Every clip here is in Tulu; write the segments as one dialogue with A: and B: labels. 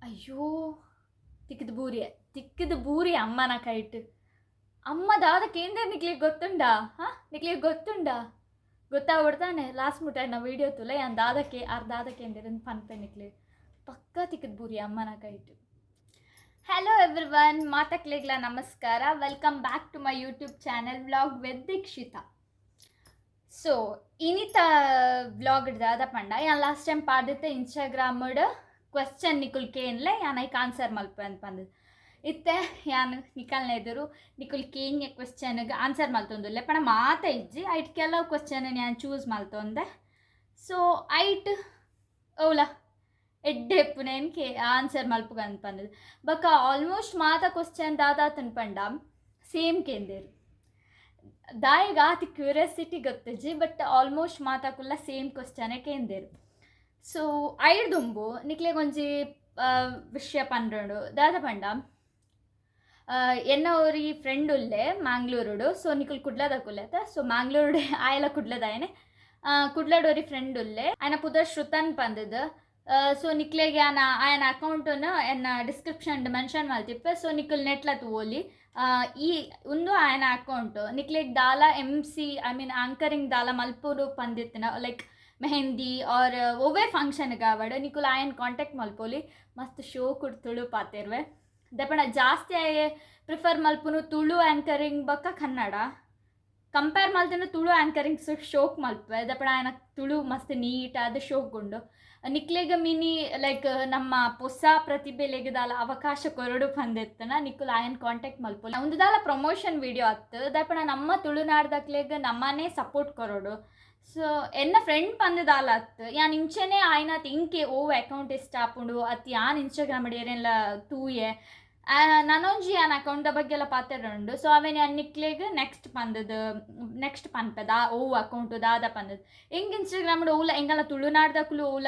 A: ಅಯ್ಯೋ, ತಿಕ್ಕಿದ್ ಬೂರಿಯೆ, ತಿಕ್ಕಿದ್ ಬೂರಿ ಅಮ್ಮನ ಕೈಟ್. ಅಮ್ಮ ದಾದ ಕೇಂದ್ರ ನಿಕ್ಲಿಗೆ ಗೊತ್ತುಂಡಾ? ಹಾಂ, ನಿಕ್ಲಿಗೆ ಗೊತ್ತುಂಡಾ? ಗೊತ್ತಾಗ್ಬಿಡ್ತಾನೆ. ಲಾಸ್ಟ್ ಮುಟ್ಟ ನಾ ವೀಡಿಯೋ ತುಲೆ. ಯಾನ್ ದಾದಕ್ಕೆ ಆರ್ ದಾದ ಕೇಂದ್ರ ಪನ್ಪೆ ನಿಕ್ಲೆ. ಪಕ್ಕ ತಿಕ್ಕಿದ್ ಬೂರಿ ಅಮ್ಮನ ಕೈಟ್. ಹಲೋ ಎವ್ರಿವನ್, ಮಾತಕ್ಲೆಗ್ಲ ನಮಸ್ಕಾರ. Welcome back to my YouTube channel, Vlog with Dikshita. So ಇನಿತ vlog ದಾದ ಪಂಡ, ಯಾನ್ ಲಾಸ್ಟ್ ಟೈಮ್ ಪಾಡಿತ್ತೆ ಇನ್ಸ್ಟಾಗ್ರಾಮ್ಡ್ ಕ್ವೆಶ್ಚನ್ ನಿಕುಲ್ ಕೇನ್ಲೆ, ಯಾನ್ ಐಕ್ ಆನ್ಸರ್ ಮಲ್ಪೆ ಅಂತ ಪಂದ್. ಇತ್ತೆ ಯಾನ್ ನಿಕಲ್ನ ಎದುರು ನಿಕುಲ್ ಕೇನ್ಯ ಕ್ವೆಶ್ಚನ್ಗೆ ಆನ್ಸರ್ ಮಲ್ತೊಂದುಲ್ಲೆ. ಪಂಡ ಮಾತ ಇಜ್ಜಿ, ಐಟ್ ಕೆಲವು ಕ್ವೆಶ್ಚನ್ ಯಾನ್ ಚೂಸ್ ಮಲ್ತೊಂದೆ. ಸೊ ಐಟ್ ಓಲ ಎಡ್ಡೆ ಇಪ್ಪುನೇನ್ ಕೆ ಆನ್ಸರ್ ಮಲ್ಪುಗ ಅಂತ ಪಂದ್. ಬೊಕ್ಕ ಆಲ್ಮೋಸ್ಟ್ ಮಾತ ಕ್ವಶನ್ ದಾದಾತನ್ ಪಂಡ ಸೇಮ್ ಕೇಂದೇರು. ದಾಯೆಗ್ ಆತ್ ಕ್ಯೂರಿಯಾಸಿಟಿ ಗೊತ್ತಿಜ್ಜಿ, ಬಟ್ ಆಲ್ಮೋಸ್ಟ್ ಮಾತಾಕುಲ್ಲ ಸೇಮ್ ಕ್ವಶನ್ ಕೇಂದೇರು. ಸೊ ಐಡ್ದುಂಬು ನಿಕ್ಲೆಗ್ ಒಂಜಿ ವಿಷಯ ಪನ್ಪುಂಡು. ದಾದ ಪಂಡ, ಎನ್ನ ಒರಿ ಫ್ರೆಂಡ್ ಉಲ್ಲೆ ಮ್ಯಾಂಗ್ಳೂರುಡು. ಸೊ ನಿಕುಲ್ ಕುಡ್ಲದಕುಲ್ಲೆ ಅತ್ತ? ಸೊ ಮ್ಯಾಂಗ್ಳೂರುಡು, ಆಯೆಲ ಕುಡ್ಲದಾಯನೆ. ಕುಡ್ಲಡ್ ಒರಿ ಫ್ರೆಂಡ್ ಉಲ್ಲೆ, ಆಯನ ಪುದರ್ ಶ್ರುತನ್ ಪಂದದ್. ಸೊ ನಿಕ್ಲೆಗ್ ಯಾನ ಆಯನ ಅಕೌಂಟನ್ನು ಎನ್ನ ಡಿಸ್ಕ್ರಿಪ್ಷನ್ ಮೆನ್ಷನ್ ಮಲ್ತಿಪ್ಪೆ. ಸೊ ನಿಕುಲ್ ನೆಟ್ಲ ತೂವೊಲಿ. ಈ ಉಂದು ಆಯನ ಅಕೌಂಟ್. ನಿಕ್ಲೆಗ್ ದಾಲ MC, I mean anchoring ದಾಲ ಮಲ್ಪೊಡು ಪಂದಿತ್ತಿನ, ಲೈಕ್ ಮೆಹಂದಿ ಆರ್ ಒವ್ವೆ ಫಂಕ್ಷನ್ಗೆ ಆವಡ್, ನಿಕುಲ್ ಆಯನ್ ಕಾಂಟ್ಯಾಕ್ಟ್ ಮಲ್ಪೊಲಿ. ಮಸ್ತ್ ಶೋಕುಡ್ ತುಳು ಪಾತೆರ್ವೆ. ದಾಯೆ ಜಾಸ್ತಿ ಆಯೆ ಪ್ರಿಫರ್ ಮಲ್ಪುನು ತುಳು ಆ್ಯಂಕರಿಂಗ್ ಬೊಕ್ಕ ಕನ್ನಡ. ಕಂಪೇರ್ ಮಲ್ತಿನ ತುಳು ಆ್ಯಂಕರಿಂಗ್ ಶೋಕ್ ಮಲ್ಪುವೆ. ದಾಯೆ ಆಯನ ತುಳು ಮಸ್ತ್ ನೀಟ್ ಆದ್ ಶೋಕ್ ಉಂಡು. ನಿಕ್ಲೆಗ್ ಮಿನಿ ಲೈಕ್ ನಮ್ಮ ಪೊಸ ಪ್ರತಿಭೆಲೆಗ್ ದಾಲ ಅವಕಾಶ ಕೊರೊಡು ಪಂದಿತ್ತನ ನಿಕುಲ್ ಆಯನ್ ಕಾಂಟ್ಯಾಕ್ಟ್ ಮಲ್ಪೊಲಿ. ಉಂದು ದಾಲ ಪ್ರಮೋಷನ್ ವಿಡಿಯೋ ಅತ್ತ್. ದಾಯೆ ನಮ್ಮ ತುಳುನಾಡ್ದಕ್ಲೆಗ್ ನಮ್ಮನೇ ಸಪೋರ್ಟ್ ಕೊರೊಡು. ಸೊ ಎನ್ನ ಫ್ರೆಂಡ್ ಪಂದ್ ದಾಲ ಅತ್ತ್, ಯಾನ್ ಇಂಚೆನೆ ಆಯ್ನಾತ್ ಇಂಕೆ ಓ ಅಕೌಂಟ್ ಇಷ್ಟ ಆಪುಂಡು ಅತ್ ಯಾನ್ ಇನ್ಸ್ಟಾಗ್ರಾಮ್ ಏರೆನ್ಲ ತೂಯೆ. ನನೊಂಜಿ ಯಾನ್ ಅಕೌಂಟ್ದ ಬಗ್ಗೆ ಎಲ್ಲ ಪಾತೆರುಂಡು. ಸೊ ಅವೆನ್ ಯಾನ್ ನಿಕ್ಲೆಗ್ ನೆಕ್ಸ್ಟ್ ಪಂದದ್, ನೆಕ್ಸ್ಟ್ ಪನ್ಪೆ ದಾ ಓ ಅಕೌಂಟು ದಾದ ಪಂದದ್. ಎಂಕ್ ಇನ್ಸ್ಟಾಗ್ರಾಮ್ ಓಲ ಎಂಕಲ್ನ ತುಳುನಾಡ್ದಕುಲು ಓಲ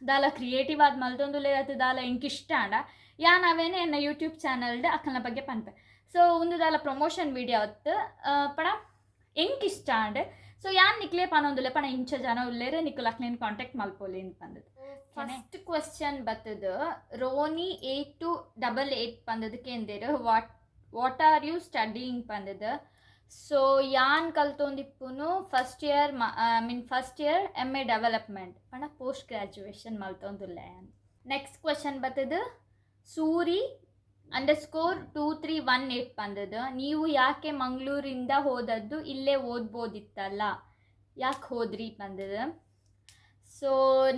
A: ದಾಲ ಕ್ರಿಯೇಟಿವ್ ಆದ್ ಮಲ್ತೊಂದುಲ್ಲೆರ್ ಅತ್ ದಾಲ ಎಂಕ್ ಇಷ್ಟ ಆಂಡ, ಯಾನ್ ಅವೇನೆ ಎನ್ನ ಯೂಟ್ಯೂಬ್ ಚಾನಲ್ಡ್ ಅಕಲ್ನ ಬಗ್ಗೆ ಪನ್ಪೆ. ಸೊ ಉಂದು ದಾಲ ಪ್ರಮೋಷನ್ ವಿಡಿಯೋ ಅತ್ತ್. ಪಣ ಎಂಕ್ ಇಷ್ಟ ಆಂಡ್, ಸೊ ಯಾನ್ ನಿಕ್ಲೆ ಪನೊಂದುಲ್ಲೆ. ಪಣ ಇಂಚ ಜನ ಉಲ್ಲೆರ್, ನಿಕುಲ್ ಅಕ್ಲೆನ್ ಕಾಂಟ್ಯಾಕ್ಟ್ ಮಲ್ಪೊಲಿ ಪಂದದ್. ಫಸ್ಟ್ ಕ್ವಶನ್ ಬತ್ತದ, ರೋನಿ 8288 ಪಂದದ್ ಕೇಂದೇರು, "What are you studying?" ಪಂದದ್. So ಯಾನ್ ಕಲ್ತೊಂದಿಪ್ಪುನು first year, I mean, first year MA development. ಪಂಡ ಪೋಸ್ಟ್ ಗ್ರ್ಯಾಜುಯೇಷನ್ ಮಲ್ತೊಂದುಲ್ಲೆ. ನೆಕ್ಸ್ಟ್ ಕ್ವಶನ್ ಬತ್ತದ, ಸೂರಿ_2318 ಪಂದದ್, ನೀವು ಯಾಕೆ ಮಂಗಳೂರಿಂದ ಹೋದದ್ದು? ಇಲ್ಲೇ ಓದ್ಬೋದಿತ್ತಲ್ಲ, ಯಾಕೆ ಹೋದ್ರಿ ಪಂದದ್. ಸೊ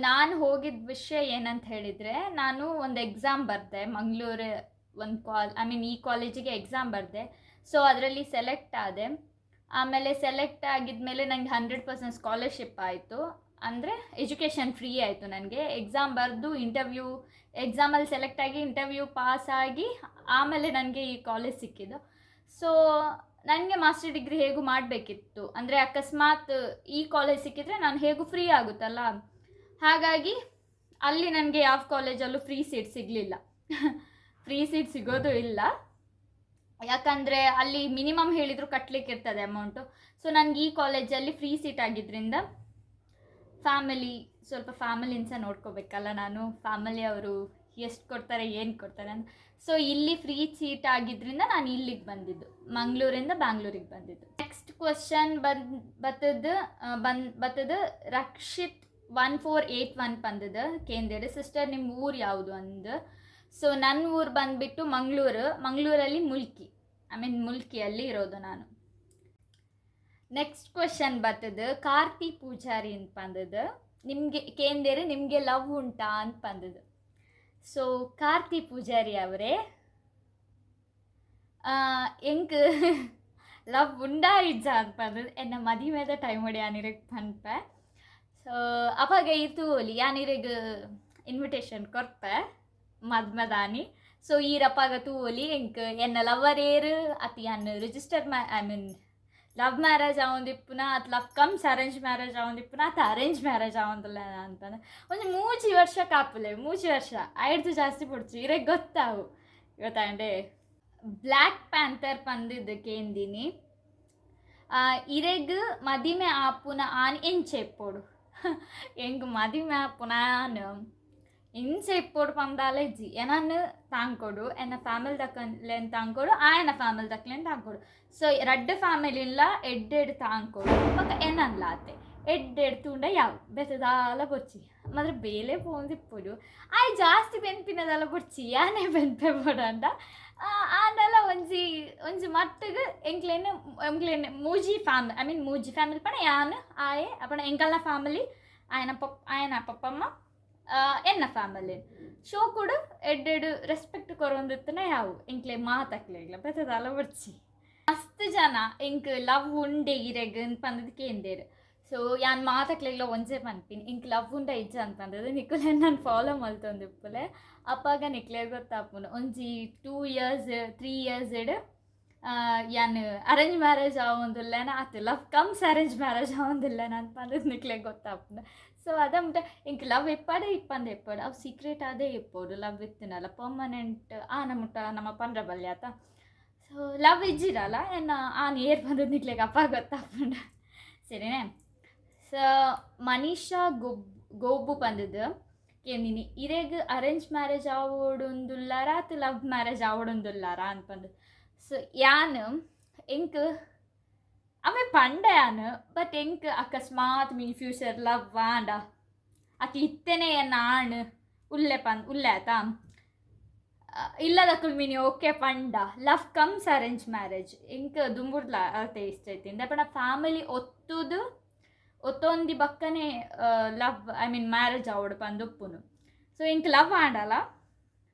A: ನಾನು ಹೋಗಿದ್ದ ವಿಷಯ ಏನಂತ ಹೇಳಿದರೆ, ನಾನು ಒಂದು ಎಕ್ಸಾಮ್ ಬರೆದೆ. ಮಂಗಳೂರು ಒಂದು ಕಾಲ್ I mean ಈ ಕಾಲೇಜಿಗೆ ಎಕ್ಸಾಮ್ ಬರೆದೆ. ಸೊ ಅದರಲ್ಲಿ ಸೆಲೆಕ್ಟ್ ಆದೆ. ಆಮೇಲೆ ಸೆಲೆಕ್ಟ್ ಆಗಿದ್ಮೇಲೆ ನನಗೆ 100% ಸ್ಕಾಲರ್ಶಿಪ್ ಆಯಿತು. ಅಂದರೆ ಎಜುಕೇಷನ್ ಫ್ರೀ ಆಯಿತು ನನಗೆ. ಎಕ್ಸಾಮ್ ಬರೆದು, ಇಂಟರ್ವ್ಯೂ, ಎಕ್ಸಾಮಲ್ಲಿ ಸೆಲೆಕ್ಟ್ ಆಗಿ, ಇಂಟರ್ವ್ಯೂ ಪಾಸ್ ಆಗಿ, ಆಮೇಲೆ ನನಗೆ ಈ ಕಾಲೇಜ್ ಸಿಕ್ಕಿದ್ದು. ಸೊ ನನಗೆ ಮಾಸ್ಟರ್ ಡಿಗ್ರಿ ಹೇಗೂ ಮಾಡಬೇಕಿತ್ತು. ಅಂದರೆ ಅಕಸ್ಮಾತ್ ಈ ಕಾಲೇಜ್ ಸಿಕ್ಕಿದ್ರೆ ನಾನು ಹೇಗೂ ಫ್ರೀ ಆಗುತ್ತಲ್ಲ, ಹಾಗಾಗಿ. ಅಲ್ಲಿ ನನಗೆ ಯಾವ ಕಾಲೇಜಲ್ಲೂ ಫ್ರೀ ಸೀಟ್ ಸಿಗಲಿಲ್ಲ. ಫ್ರೀ ಸೀಟ್ ಸಿಗೋದು ಇಲ್ಲ, ಯಾಕಂದರೆ ಅಲ್ಲಿ ಮಿನಿಮಮ್ ಹೇಳಿದರು ಕಟ್ಟಲಿಕ್ಕೆ ಇರ್ತದೆ ಅಮೌಂಟು. ಸೊ ನನಗೆ ಈ ಕಾಲೇಜಲ್ಲಿ ಫ್ರೀ ಸೀಟ್ ಆಗಿದ್ದರಿಂದ, ಫ್ಯಾಮಿಲಿ, ಸ್ವಲ್ಪ ಫ್ಯಾಮಿಲಿನ ಸಹ ನೋಡ್ಕೋಬೇಕಲ್ಲ ನಾನು, ಫ್ಯಾಮಿಲಿ ಅವರು ಎಷ್ಟು ಕೊಡ್ತಾರೆ, ಏನು ಕೊಡ್ತಾರೆ ಅಂತ. ಸೊ ಇಲ್ಲಿ ಫ್ರೀ ಸೀಟ್ ಆಗಿದ್ದರಿಂದ ನಾನು ಇಲ್ಲಿಗೆ ಬಂದಿದ್ದು, ಮಂಗಳೂರಿಂದ ಬ್ಯಾಂಗ್ಳೂರಿಗೆ ಬಂದಿದ್ದು. ನೆಕ್ಸ್ಟ್ ಕ್ವಶನ್ ಬಂದ್ ಬತ್ತದ ಬಂದ್ ಬತ್ತದ, ರಕ್ಷಿತ್ 1481 ಪಂದದ ಕೇಂದ್ರ, ಸಿಸ್ಟರ್ ನಿಮ್ಮ ಊರು ಯಾವುದು ಅಂದು. ಸೊ ನನ್ನ ಊರು ಬಂದುಬಿಟ್ಟು ಮಂಗಳೂರು. ಮಂಗಳೂರಲ್ಲಿ ಮುಲ್ಕಿ, I mean ಮುಲ್ಕಿಯಲ್ಲಿ ಇರೋದು ನಾನು. ನೆಕ್ಸ್ಟ್ ಕ್ವಶನ್ ಬರ್ತದ, ಕಾರ್ತಿ ಪೂಜಾರಿ ಅಂತ ಬಂದದ. ನಿಮಗೆ ಕೇಂದೇರು, ನಿಮಗೆ ಲವ್ ಉಂಟಾ ಅಂತ ಬಂದದ. ಸೊ ಕಾರ್ತಿ ಪೂಜಾರಿ ಅವರೇ, ಎಂಕ್ ಲವ್ ಉಂಡಾ ಇಜ್ಜಾ ಅಂತ ಬಂದದ, ಎನ್ನ ಮದಿಮೆದ ಟೈಮ್ ಯಾನಿರೆಗ್ ಪನ್ಪೆ. ಸೊ ಅವಾಗ ಇರ್ತುವೊಲಿ, ಯಾನಿರೆಗ್ ಇನ್ವಿಟೇಷನ್ ಕೊರ್ಪೆ ಮದ್ಮೆದಾನಿ. ಸೊ ಈರಪ್ಪಾಗ ತೂವೊಲಿ, ಎಂಕ್ ಎನ್ನ ಲವರ್ ಏರ್ ಅತ್ ಯಾನ್ ರಿಜಿಸ್ಟರ್ ಮ್ಯಾ I mean love marriage ಆವೊಂದಿಪ್ಪುನ ಅತ್ ಲವ್ ಕಮ್ಸ್ ಅರೇಂಜ್ ಮ್ಯಾರೇಜ್ ಆವೊಂದಿಪ್ಪುನ ಅತ್ ಅರೇಂಜ್ ಮ್ಯಾರೇಜ್ ಆವೊಂದುಲ್ಲ ಅಂತಂದು. ಒಂಜಿ 3 ವರ್ಷ ಕಾಪುಲೆ, 3 ವರ್ಷ, ಐಡ್ದು ಜಾಸ್ತಿ ಪುಡ್ಚಿ, ಇರೆಗ್ ಗೊತ್ತಾವು. ಗೊತ್ತಾಂಡೆ? ಬ್ಲ್ಯಾಕ್ ಪ್ಯಾಂಥರ್ ಪಂದಿದ್ದು ಕೇಂದಿನಿ, ಇರೆಗ್ ಮದಿಮೆ ಆಪುನ ಆನ್ ಎಂಚ ಇಪ್ಪೊಡು? ಎಂಕ್ ಮದಿಮೆ ಆಪುನ ಆನ್ ಇಂಚ ಇಪ್ಪೊಡು ಪಂದಾಲ ಇಜ್ಜಿ. ಎನನ್ ತಾಂಕೊಡು, ಎನ್ನ ಫ್ಯಾಮಿಲಿ ದಕ್ಕಲೆನ್ ತಾಂಕೊಡು, ಆಯನ ಫ್ಯಾಮಿಲಿ ದಕ್ಲೆನ್ ತಾಂಕೊಡು. ಸೊ ರಡ್ಡ್ ಫ್ಯಾಮಿಲಿನ್ಲ ಎಡ್ಡೆಡ್ ತಾಂಕೊಡು. ಬೊಕ ಎನನ್ಲ ಆತೆ ಎಡ್ಡೆಡ್ ತೂಂಡ ಯಾವು, ಬೇತೆ ದಾಲ ಬೊರ್ಚಿ. ಮಾತ್ರ ಬೇಲೆ ಪೋವೊಂದಿಪ್ಪೊಡು. ಆಯೆ ಜಾಸ್ತಿ ಬೆನ್ಪಿನದಾಲ ಬೊರ್ಚಿ, ಯಾನೇ ಬೆನ್ಪೆ ಬೋಡಾಂಡ. ಆಂಡಲ ಒಂಜಿ ಒಂಜಿ ಮಟ್ಟಿಗ್ ಎಂಕ್ಲೆನ್ ಎಂಕ್ಲೆನ್ ಮೂಜಿ ಫ್ಯಾಮಿಲಿ, I mean ಮೂಜಿ ಫ್ಯಾಮಿಲಿ ಪಂಡ ಯಾನ್, ಆಯೆ ಅಪಂಡ ಎಂಕಲ್ನ ಫ್ಯಾಮಿಲಿ, ಆಯನ ಪೊಪ್ ಆಯನ ಪಪ್ಪಮ್ಮ, ಎನ್ನ ಫ್ಯಾಮಿಲಿ ಶೋಕುಡು ಎಡ್ಡೆಡ್ ರೆಸ್ಪೆಕ್ಟ್ ಕೊರೊಂದಿತ್ತಿನ ಯಾವು ಎಂಕ್ಲೆ ಮಾತಕ್ಲೆಗ್ಲ, ಬೇತೆ ದಾಲ ಬೊರ್ಚಿ. ಮಸ್ತ್ ಜನ ಎಂಕ್ ಲವ್ ಉಂಡೆ ಇರೆಗ್ ಪಂದ್ ಕೇಂದೆರ್. ಸೊ ಯಾನ್ ಮಾತಕ್ಲೆಗ್ಲ ಒಂಜೇ ಪನ್ಪಿನಿ, ಎಂಕ್ ಲವ್ ಉಂಡ ಇಜ್ಜ ಪಂದ್ ನಿಕುಲು ಎನ್ನನ್ ಫಾಲೋ ಮಲ್ತೊಂದಿಪ್ಪುಲೆ, ಅಪಗ ನಿಕ್ಲೆಗ್ ಗೊತ್ತಾಪುಂಡು. ಒಂಜಿ 2 ಇಯರ್ಸ್ 3 ಇಯರ್ಸ್ ಯಾನ್ ಅರೇಂಜ್ ಮ್ಯಾರೇಜ್ ಆವೊಂದುಲ್ಲೆನ ಅತ್ತ್ ಲವ್ ಕಮ್ಸ್ ಅರೇಂಜ್ ಮ್ಯಾರೇಜ್ ಆವೊಂದುಲ್ಲೆನ ಪಂದ್ ನಿಕ್ಲೆಗ್ ಗೊತ್ತಾಪುಂಡು. ಸೊ ಅದ ಮುಟ ಎಂಕ್ ಲವ್ ಇಪ್ಪಡೆ ಇಪ್ಪಂದೆ ಇಪ್ಪಡ್, ಅವು ಸೀಕ್ರೆಟ್ ಆದೇ ಇಪ್ಪೊಡು. ಲವ್ ಇತ್ತಿನಲ್ಲ ಪರ್ಮನೆಂಟ್ ಆನ ಮುಟ್ಟ ನಮ ಪಂಡ್ರೆ ಬಲ್ಲಿ ಆತ. ಸೊ ಲವ್ ಇಜ್ಜಿರಲ್ಲ ಎನ್ನ ಆನ್ ಏರ್ ಪಂದ್ ನಿಕ್ಲೆಗ್ ಅಪ್ಪ ಗೊತ್ತಾಪುಂಡು, ಸರಿನೇ? ಸೊ ಮನೀಷಾ ಗೋಬು ಪಂದದು ಕೇಂದಿನಿ, ಇರೆಗ್ ಅರೇಂಜ್ ಮ್ಯಾರೇಜ್ ಆವೊಡುಂದುಲ್ಲಾರ ಅತ್ ಲವ್ ಮ್ಯಾರೇಜ್ ಆವೊಡುಂದುಲ್ಲಾರ ಅನ್ಪಂದು. ಸೊ ಯಾನ್ ಎಂಕ್ ಅವೆ ಪಂಡೆ ಯಾನ್, ಬಟ್ ಎಂಕ್ ಅಕಸ್ಮಾತ್ ಮಿನಿ ಫ್ಯೂಚರ್ ಲವ್ ಆಂಡ ಅತ್ ಇತ್ತೆನೆ ಎನ್ನ ಆಣ್ ಉಲ್ಲೆ ಪನ್ ಉಲ್ಲೆ ಆತಾ, ಇಲ್ಲದಕುಲು ಮಿನಿ ಓಕೆ ಪಂಡ, ಲವ್ ಕಮ್ಸ್ ಅರೇಂಜ್ ಮ್ಯಾರೇಜ್ ಎಂಕ್ ದುಂಬುಡ್ಲ ಅತೆ ಇಷ್ಟ ಐತಿಂದ ಪಂಡ ಫ್ಯಾಮಿಲಿ ಒತ್ತುದು ಒತ್ತೊಂದಿ ಬಕ್ಕನೆ ಲವ್, I mean marriage ಆವೊಡು ಪಂದ್ ಉಪ್ಪುನು. ಸೊ ಎಂಕ್ ಲವ್ ಆಂಡಲ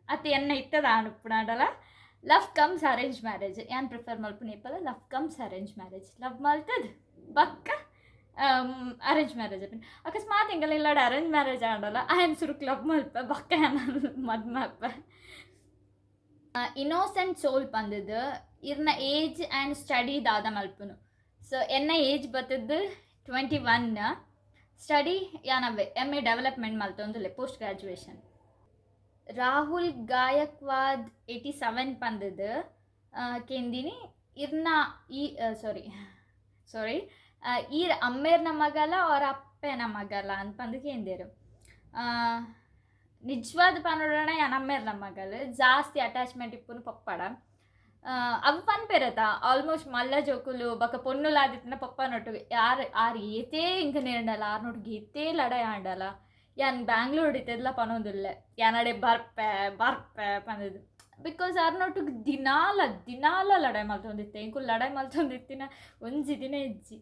A: ಅತ್ ಎನ್ನ ಇತ್ತದ ಆಂಡ್ ಉಪ್ಪುನಾಂಡಲ ಲವ್ ಕಮ್ಸ್ ಅರೇಂಜ್ ಮ್ಯಾರೇಜ್ ಯಾನ್ ಪ್ರಿಫರ್ ಮಲ್ಪುನ ಇಪ್ಪಲ. Love comes arrange marriage, love ಮಲ್ತದ್ ಬಕ್ಕ ಅರೇಂಜ್ ಮ್ಯಾರೇಜ್ ಆಪಿನ. ಅಕಸ್ಮಾತ್ ಎಂಕಲ್ಲ ಇಲ್ಲಡ ಅರೇಂಜ್ ಮ್ಯಾರೇಜ್ ಆಂಡಲ ಆಯನ್ ಸುರುಕ್ ಲವ್ ಮಲ್ಪೆ, ಬಕ್ಕ ಯಾನ್ ಮದ್ಮೆ ಆಪೆ. ಇನ್ನೋಸೆಂಟ್ ಸೋಲ್ ಪಂದದು, ಇರ್ನ ಏಜ್ ಆ್ಯಂಡ್ ಸ್ಟಡಿ ದಾದ ಮಲ್ಪುನು? ಸೊ ಎನ್ನ ಏಜ್ ಬತ್ತದ್ದು 21. ಸ್ಟಡಿ ಯಾನವ್ವೆ ಎಮ್ ಎ ಡೆವಲಪ್ಮೆಂಟ್ ಮಲ್ತೊಂದುಲ್ಲೆ, ಪೋಸ್ಟ್ ಗ್ರ್ಯಾಜುಯೇಷನ್. ರಾಹುಲ್ ಗಾಯಕ್ವಾದ್ 87 ಪಂದದು ಕೇಂದಿನಿ, ಇರ್ನ ಈ ಸಾರಿ ಸಾರಿ ಈರ್ ಅಮ್ಮೇರ್ನ ಮಗಲ ಅವ್ರ ಅಪ್ಪೆನ ಮಗಲ ಅಂತ ಕೇಂದೇರು. ನಿಜವಾದ ಪನೊಡಣ ಯಾನ್ ಅಮ್ಮೇರ್ನ ಮಗಲ್. ಜಾಸ್ತಿ ಅಟ್ಯಾಚ್ಮೆಂಟ್ ಇಪ್ಪುನು ಪಪ್ಪಡ. ಅವು ಪನ್ಪೆರತ, ಆಲ್ಮೋಸ್ಟ್ ಮಲ್ಲ ಜೋಕುಲು ಬೊಕ ಪೊನ್ನುಲಾದಿತ್ತಿನ ಪಪ್ಪನೊಟ್ಟುಗು. ಯಾರ್ ಆರ್ ಏತೇ ಇಂಕ ನೇರ್ಂಡಲ, ಆರ್ನೊಟ್ಟಿಗೆ ಏತೇ ಲಡಾಯಿ ಆಂಡಲ, ಯಾನ್ ಬ್ಯಾಂಗ್ಳೂರ್ ಇತ್ತೆದ್ಲ ಪನೊಂದುಲ್ಲೆ, ಯಾನಡೆ ಬರ್ಪೆ ಬರ್ಪೆ ಪಂದದು. Because ಆರ್ನೊಟ್ಟುಗು ದಿನಾಲ ದಿನಾಲ ಲಡಾಯಿ ಮಲ್ತೊಂದಿತ್ತೆ. ಎಂಕುಲು ಲಡಾಯಿ ಮಲ್ತೊಂದಿತ್ತಿನ ಒಂಜಿ ದಿನ ಇಜ್ಜಿ.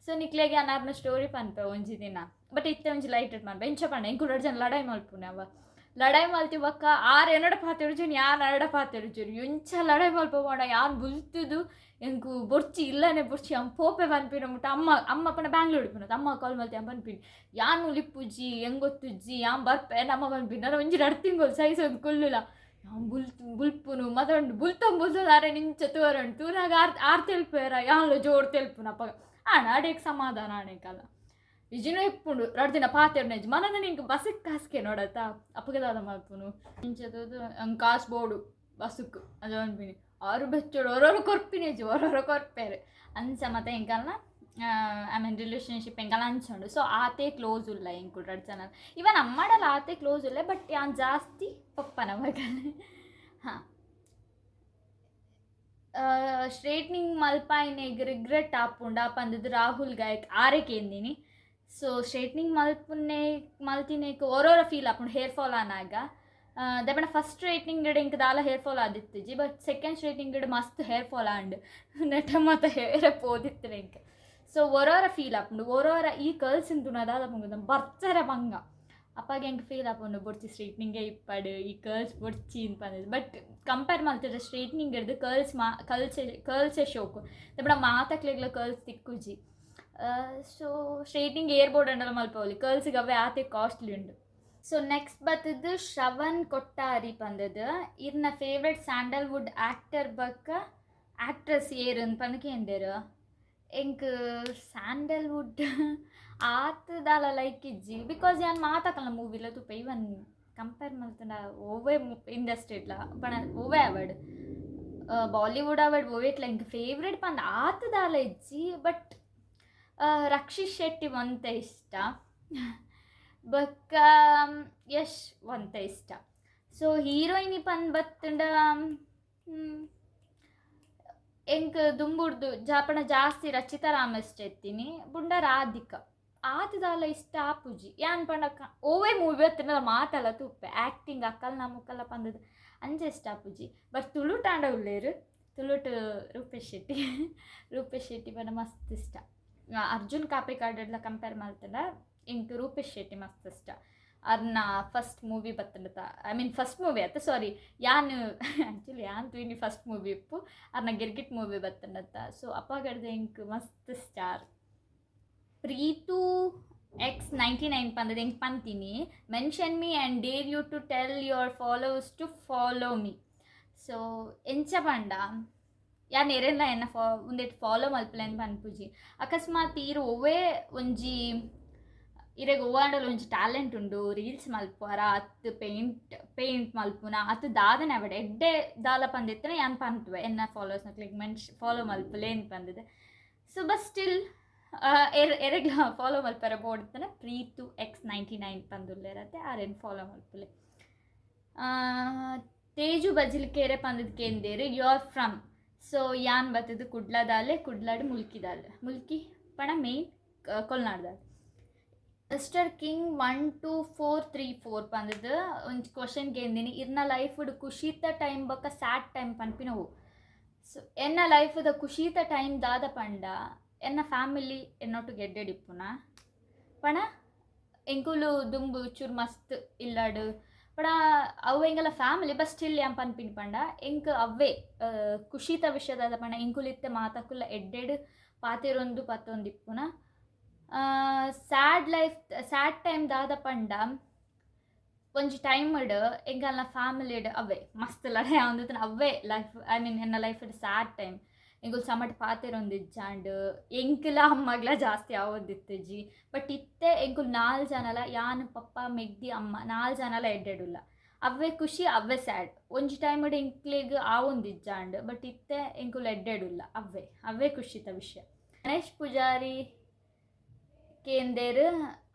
A: ಸೊ ನಿಕ್ಲೆಗ್ ಯಾನ್ ಆರ್ನ ಸ್ಟೋರಿ ಪನ್ಪೆ ಒಂಜಿ ದಿನ. ಬಟ್ ಇತ್ತೆ ಒಂಜಿ ಲೈಟ್ ಪನ್ಪೆ. ಎಂಚ ಪಂಡ ಎಂಕುಲು ರಡ್ಡ್ ಜನ ಲಡಾಯಿ ಮಲ್ಪುನೆ. ಅವ ಲಡಾಯಿ ಮಲ್ತಿ ಬೊಕ್ಕ ಆರ್ ಎನ್ನಡ ಪಾತೆರುಜುನಿ, ಯಾನ್ ಅರಡ ಪಾತೆರುಜುನಿ. ಎಂಚ ಲಡಾಯಿ ಮಲ್ಪ ಪೋಂಡ ಯಾನ್ ಬುಲ್ತುದು ಎಂಕು ಬೊರ್ಚಿ, ಇಲ್ಲನೆ ಬೊರ್ಚಿ, ಅಮ್ಮ ಪೋಪೆ ಪನ್ಪಿನ ಮುಟ್ಟ. ಅಮ್ಮ ಅಮ್ಮ ಪಂಡ ಬ್ಯಾಂಗ್ಳೂರ್ ಇಪ್ಪುನತ. ಅಮ್ಮ ಕಾಲ್ ಮಲ್ತಿ ಅಮ್ಮ ಪನ್ಪಿನಿ, ಯಾನ್ ಉಲಿಪ್ಪುಜಿ, ಎಂಗ್ ಗೊತ್ತುಜ್ಜಿ, ಯಾನ್ ಬರ್ಪೆ ನಮ್ಮ ಪನ್ಪಿನಿ. ನನ ಒಂಜಿ ರಡ್ಡ್ ತಿಂಗೊಲು ಸೈಸೊಂದು ಕುಲ್ಲುಲ. ಯಾನ್ ಬುಲ್ಪುನು ಮತೊಂಡು ಬುಲ್ತೊಂದು ಬುಲ್ತೊಂದು ಆರೆ ನಿಂಚ ತೂವರೆ ತೂನಾಗ ಆರ್ ಆರ್ ತೆಲ್ಪುವೆರ, ಯಾನ್ಲ ಜೋರು ತೆಲ್ಪುನು. ಅಪಗ ಆಂಡ ಅಡೆಗ್ ಸಮಾಧಾನ ಆಣೆಕಲ್ಲ ಇಜಿನೂ ಇಪ್ಪುಂಡು. ರಡ್ಡ್ ದಿನ ಪಾತೆರ್ನ ಇಜ್ಜಿ. ಮನದ ನಿಂಕ್ ಬಸ್ಸಿಗೆ ಕಾಸ್ಕೆ ನೋಡತ್ತ, ಅಪಗ ದಾದ ಮಲ್ಪುನು? ಇಂಚ ತೂದು ಅಂಗ್ ಕಾಸ್ ಬೋಡು ಬಸ್ಸುಕ್ ಅಂಚ ಪನ್ಪಿನಿ. ಆರು ಬೆಚ್ಚೊಡು ಒರೊರು ಕೊರ್ಪಿನಿ ಇಜ್ಜಿ, ಒರೊರು ಕೊರ್ಪೆರ್. ಅಂಚ ಮತ್ತೆ ಎಂಕಲ್ನ I mean relationship ಎಂಕಲ್ನ ಅಂಚ ಉಂಡು. ಸೊ ಆತೇ ಕ್ಲೋಸ್ ಉಲ್ಲ ಎಂಕುಲು ರಡ್ಡ್ ಜನ. ಇವನ್ ಅಮ್ಮಡಲ ಆತೇ ಕ್ಲೋಸ್ ಉಲ್ಲೆ, ಬಟ್ ಯಾನ್ ಜಾಸ್ತಿ ಪಪ್ಪನ ಮಗಲ್. ಹಾಂ, ಸ್ಟ್ರೇಟ್ನಿಂಗ್ ಮಲ್ಪಾಯಿನೆಗ್ ರಿಗ್ರೆಟ್ ಆಪುಂಡ ಪಂದದು ರಾಹುಲ್ ಗಾಯಕ್ ಆರೆ ಕೇಂದಿನಿ. ಸೊ ಸ್ಟ್ರೇಟ್ನಿಂಗ್ ಮಲ್ಪುನೆ ಮಲ್ತಿನೇಕ್ ಒರೊರ ಫೀಲ್ ಆಪುಂಡು ಹೇರ್ ಫಾಲ್ ಆನಾಗ. ದಾಯೆ ಫಸ್ಟ್ ಸ್ಟ್ರೇಟ್ನಿಂಗ್ ಎಂಕ್ ದಾಲ ಹೇರ್ ಫಾಲ್ ಆದಿತ್ತಿಜಿ, ಬಟ್ ಸೆಕೆಂಡ್ ಸ್ಟ್ರೇಟ್ನಿಂಗ್ ಮಸ್ತ್ ಹೇರ್ ಫಾಲ್ ಆಂಡ್. ನೆಟ ಮಾತ ಹೇರೆ ಪೋದಿತ್ತು ಎಂಕ್. ಸೊ ಒರೊರ ಫೀಲ್ ಆಪುಂಡು. ಒರೊರ ಈ ಕರ್ಲ್ಸ್ ತೂನ ದಾದ ಪುಂಡು ಬರ್ಚರೆ ಬಂಗ. ಅಪಗ ಎಂಕ್ ಫೀಲ್ ಆಪುಂಡು, ಬೊಡ್ಚಿ ಸ್ಟ್ರೇಟ್ನಿಂಗೇ ಇಪ್ಪಡು, ಈ ಕರ್ಲ್ಸ್ ಬೊಡ್ಚಿ ಪಂದ್. ಬಟ್ ಕಂಪೇರ್ ಮಲ್ತಿದ್ರೆ ಸ್ಟ್ರೇಟ್ನಿಂಗ್ ಹಿಡ್ದು ಕರ್ಲ್ಸ್ ಮಾ ಕರ್ಲ್ಸೆ ಕರ್ಲ್ಸೇ ಶೋಕು. ದಾಯೆ ಮಾತಕ್ಲೆಗ್ಲ ಕರ್ಲ್ಸ್ ತಿಕ್ಕುಜಿ. ಸೊ ಸ್ಟ್ರೇಟ್ನಿಂಗ್ ಏರ್ ಬೋರ್ಡ್ ಅಂಡಲ ಮಲ್ಪವೊಲಿ, ಕರ್ಲ್ಸ್ಗೆ ಅವೇ ಆತೆ ಕಾಸ್ಟ್ಲಿ ಉಂಡು. ಸೊ ನೆಕ್ಸ್ಟ್ ಬತ್ತದ್ದು ಶ್ರವಣ್ ಕೊಟ್ಟಾರಿ ಪಂದದು, ಇರ್ನ ಫೇವ್ರೆಟ್ ಸ್ಯಾಂಡಲ್ವುಡ್ ಆ್ಯಕ್ಟರ್ ಬಕ್ಕ ಆ್ಯಕ್ಟ್ರೆಸ್ ಏರ್ ಪಂದ್ ಕೇಂದೇರು. ಎಂಕ್ ಸ್ಯಾಂಡಲ್ವುಡ್ ಆತ್ ದಾಲ ಲೈಕ್ ಇಜ್ಜಿ, because ಯಾನ್ ಮಾತಾಕಲ್ನ ಮೂವಿಲ ತೂಪೆ. ಇವನ್ ಕಂಪೇರ್ ಮಲ್ತುಂಡ ಒವ್ವೆ ಇಂಡಸ್ಟ್ರಿಡ್ಲ ಪಂಡ ಒವ್ವೆ ಆವಡ್, ಬಾಲಿವುಡ್ ಆವಡ್, ಒವ್ವೇಟ್ಲ ಎಂಕ್ ಫೇವ್ರೆಟ್ ಪಂದ್ ಆತ್ ದಾಲ ಇಜ್ಜಿ. ಬಟ್ ರಕ್ಷಿತ್ ಶೆಟ್ಟಿ ಒಂತೆ ಇಷ್ಟ. ಬೊಕ್ಕ ಯಶ್ ಒಂತೆ ಇಷ್ಟ. ಸೊ ಹೀರೋಯಿನಿ ಪಂದ್ ಬತ್ತ್ಂಡ ಎಂಕ್ ದುಂಬುಡ್ದು ಜಾಪಣ ಜಾಸ್ತಿ ರಚಿತಾ ರಾಮ್ ಇಷ್ಟ ಇತ್ತೀನಿ. ಬುಂಡ ರಾಧಿಕಾ ಆತ್ ದಾಲ ಇಷ್ಟ ಆಪುಜಿ. ಯಾನ್ ಪಂಡ ಓವೇ ಮೂವಿ ಬತ್ತ್ಂಡಲ ಮಾತಲ ತೂಪೆ. ಆ್ಯಕ್ಟಿಂಗ್ ಅಕಲ್ನ ಮುಕಲ್ನ ಪಂದ್ ಅಂಚ ಇಷ್ಟ ಆಪುಜಿ. ಬಟ್ ತುಳುಟಾಂಡ ಉಲ್ಲೆರ್. ತುಳುಟ್ ರೂಪೇಶ್ ಶೆಟ್ಟಿ, ರೂಪೇಶ್ ಶೆಟ್ಟಿ ಪಂಡ ಮಸ್ತ್ ಇಷ್ಟ. ಅರ್ಜುನ್ ಕಾಪಿಕಾಡ್ಲ ಕಂಪೇರ್ ಮಲ್ತ್ಂಡ ಎಂಕ್ ರೂಪೇಶ್ ಶೆಟ್ಟಿ ಮಸ್ತ್ ಇಷ್ಟ. ಅರ್ನ ಫಸ್ಟ್ ಮೂವಿ ಬತ್ತ್ಂಡತ, I mean first movie ಅತ್ತ, ಸಾರಿ, ಯಾನ್ ಆ್ಯಕ್ಚುಲಿ ಯಾನ್ ತೂಯಿನಿ ಫಸ್ಟ್ ಮೂವಿ ಇಪ್ಪು ಅರ್ನ ಗಿರ್ಗಿಟ್ ಮೂವಿ ಬತ್ತ್ಂಡತ್ತ. ಸೊ ಅಪಗಡ್ದ್ ಎಂಕ್ ಮಸ್ತ್ ಸ್ಟಾರ್. ಪ್ರೀತು ಎಕ್ಸ್ 99 ಪಂದದ ಎಂಕ್ ಪಂತೀನಿ, "Mention me and dare you to tell your followers to follow me." So ಎಂಚ ಪಂಡ, ಯಾನ್ ಎರೆನ್ಲ ಎನ್ನ ಉಂದೆಟ್ ಫಾಲೋ ಮಲ್ಪುಲೆ ಪನ್ಪುಜಿ. ಅಕಸ್ಮಾತ್ ಈರ್ ಒವ್ವೇ ಒಂಜಿ ಇರೆಗ್ ಒವ್ವಾಂಡಲ ಒಂಜಿ ಟ್ಯಾಲೆಂಟ್ ಉಂಡು, ರೀಲ್ಸ್ ಮಲ್ಪುವರ ಅತ್ತ್ ಪೇಂಟ್ ಪೇಂಟ್ ಮಲ್ಪುನ ಅತ್ತ್ ದಾದನೆ ಆವಡ್, ಎಡ್ಡೆ ದಾಲ ಪಂದಿತ್ತನ ಯಾನ್ ಪನ್ಪುವೆ ಎನ್ನ ಫಾಲೋವರ್ಸ್ ನಕ್ಲೆಗ್ ಫಾಲೋ ಮಲ್ಪುಲೆ ಪಂದಿದೆ. ಸೊ ಬಟ್ ಸ್ಟಿಲ್ ಎರೆಗ್ಲ ಫಾಲೋ ಮಲ್ಪೆರೆ ಬೋಡಿತ್ತನ ಪ್ರೀತು ಎಕ್ಸ್ 99 ಪಂದುಲ್ಲೆರತ್ತೆ, ಆರೆನ್ ಫಾಲೋ ಮಲ್ಪುಲೆ. Teju ಬಜಿಲ್ಕೆರೆ ಪಂದದ್ ಕೇಂದೇರು, "you are from?" So ಯಾನ್ ಬತ್ತದು ಕುಡ್ಲದಾಲೆ, ಕುಡ್ಲಾಡ್ ಮುಲ್ಕಿದಾಲೆ. ಮುಲ್ಕಿ ಪಣ ಮೇನ್ ಕೊಲ್ನಾಡ್ದಾಲೆ. ಮಿಸ್ಟರ್ ಕಿಂಗ್ 12434 ಪಂದದು ಒಂಜಿ ಕ್ವಶನ್ ಕೇಂದಿನಿ, ಇರ್ನ ಲೈಫ್ಡ್ ಖುಷಿತ ಟೈಮ್ ಬೊಕ್ಕ ಸ್ಯಾಡ್ ಟೈಮ್ ಪನ್ಪಿನವು. ಸೊ ಎನ್ನ ಲೈಫ್ದ ಖುಷಿತ ಟೈಮ್ ದಾದ ಪಂಡ, ಎನ್ನ ಫ್ಯಾಮಿಲಿ ಎನ್ನೊಟ್ಟುಗೆ ಎಡ್ಡೆಡ್ ಇಪ್ಪುನ. ಪಣ ಎಂಕುಲು ದುಂಬು ಚೂರು ಮಸ್ತ್ ಇಲ್ಲಡ್ ಪಡ ಅವು ಎಂಗಲ ಫ್ಯಾಮಿಲಿ. ಬಟ್ ಸ್ಟಿಲ್ ಯಾನ್ ಪನ್ಪಿನಿ ಪಂಡ, ಎಂಕ್ ಅವ್ವೇ ಖುಷಿತ ವಿಷಯ ದಾದ ಪಂಡ, ಎಂಕುಲು ಇತ್ತೆ ಮಾತಕ್ಕುಲ ಎಡ್ಡೆಡ್ ಪಾತೆರೊಂದು ಪತ್ತೊಂದಿಪ್ಪುನ. ಸ್ಯಾಡ್ ಲೈಫ್, ಸ್ಯಾಡ್ ಟೈಮ್ ದಾದ ಪಂಡ, ಒಂಜಿ ಟೈಮ್ಡ್ ಎಂಕಲ್ನ ಫ್ಯಾಮಿಲಿಡ್ ಅವೇ ಮಸ್ತ್ ಲಡಾಯಿ ಆವೊಂದಿತ್ತ್ಂಡ್. ಅವ್ವೇ ಲೈಫ್, I mean ಎನ್ನ ಲೈಫ್ಡ್ ಸ್ಯಾಡ್ ಟೈಮ್. ಎಂಕುಲು ಸಮಟ್ ಪಾತೆರೊಂದಿಜ್ಜಾಂಡ್, ಎಂಕ್ಲ ಅಮ್ಮಗ್ಲ ಜಾಸ್ತಿ ಆವೊಂದಿತ್ತಿಜಿ. ಬಟ್ ಇತ್ತೆ ಎಂಕುಲು ನಾಲ್ ಜನಲ, ಯಾನ್, ಪಪ್ಪ, ಮೆಗ್ದಿ, ಅಮ್ಮ, ನಾಲ್ ಜನಲ ಎಡ್ಡೆಡುಲ್ಲ. ಅವ್ವೇ ಖುಷಿ, ಅವ್ವೇ ಸ್ಯಾಡ್. ಒಂಜಿ ಟೈಮ್ಡ್ ಎಂಕ್ಲೆಗ್ ಆವೊಂದಿಜ್ಜಾಂಡ್, ಬಟ್ ಇತ್ತೆ ಎಂಕುಲು ಎಡ್ಡೆಡುಲ್ಲ. ಅವ್ವೇ ಅವ್ವೇ ಖುಷಿತ ವಿಷಯ. ಗಣೇಶ್ ಪೂಜಾರಿ ಕೇಂದೇರು,